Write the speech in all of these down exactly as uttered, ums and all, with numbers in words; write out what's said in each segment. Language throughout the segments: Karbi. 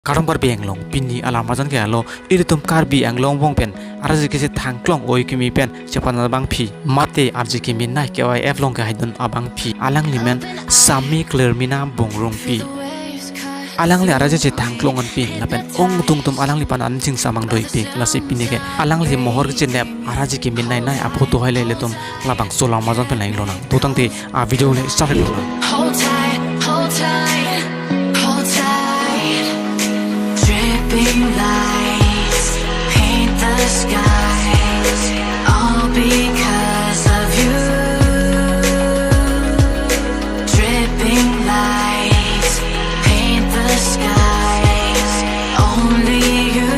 Kardom Karbi Anglong, pini alam arjan ke alo, ilitum Karbi Anglong angbong pen arje kechethangklong oi kimi pen chepanat abangpi, mate arje kimi nai K Y F along kehaidun abangpi. Alangli men Sami Klermina Bongrungpi. Alangli arje chethangklong anpin lapen ongdung atum alangliphan an chingsamang doipi. Lasi pini ke alangli mohor kechinep arje kimi nai nai aphoto haile ilitum labangso alam arjan pen lang lonang. To tangte a video le start lonang. Hold tight, hold tight, hold tight. Dripping lights paint the skies, all because of you. Dripping lights paint the skies, only you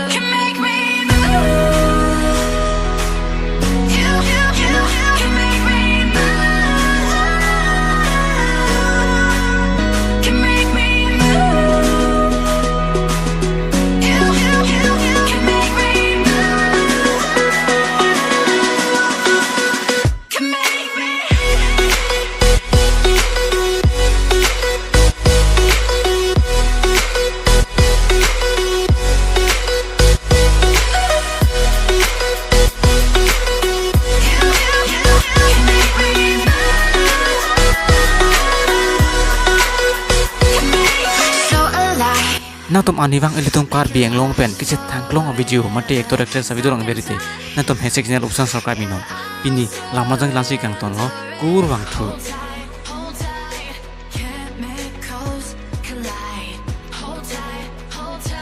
can make me move. You, you, you, you can make me move. Can make me move. You, you, you, you can make me move. Can make me. So alive. Nangtum arnivang ilitum Karbi Anglong pen kechethangklong a video mate actor actress a video lang verite, nangtum hashtag channel opsan subscribe inon. Pini alam arjan lasi kangtonlo, kurvangthu.